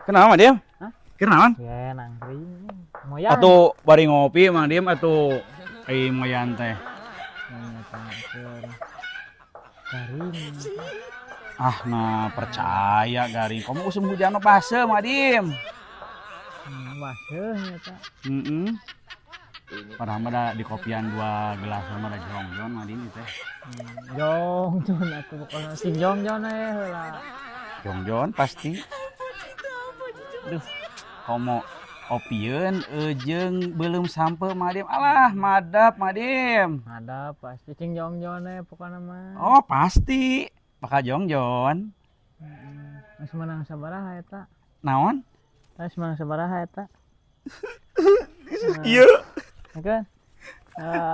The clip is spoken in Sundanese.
Kenapa, Mang Dim? Hah? Kenaon? Ya nangkring. Moyan. Atuh bari ngopi, Mang Dim, atuh ai moyan teh. Keur garing. Ah, nah percaya garing. Kamu usum hujan mah baseuh, Mang Dim. Baseuh eta. Heeh. Padahal mah da di kopian dua gelas sama da jongjon, Mang Dim, teh. Jongjon atuh pokona sing jongjon we heula. Jongjon pasti. Duh, komo opieun jeung belum sampe, Mang Dim. Alah, madap, Mang Dim. Ada pasti cing jongjon we pokona mah. Oh, pasti. Bakal jongjon. Geus menang sabaraha eta? Naon? Geus menang sabaraha eta? Iya. Kan? Ah,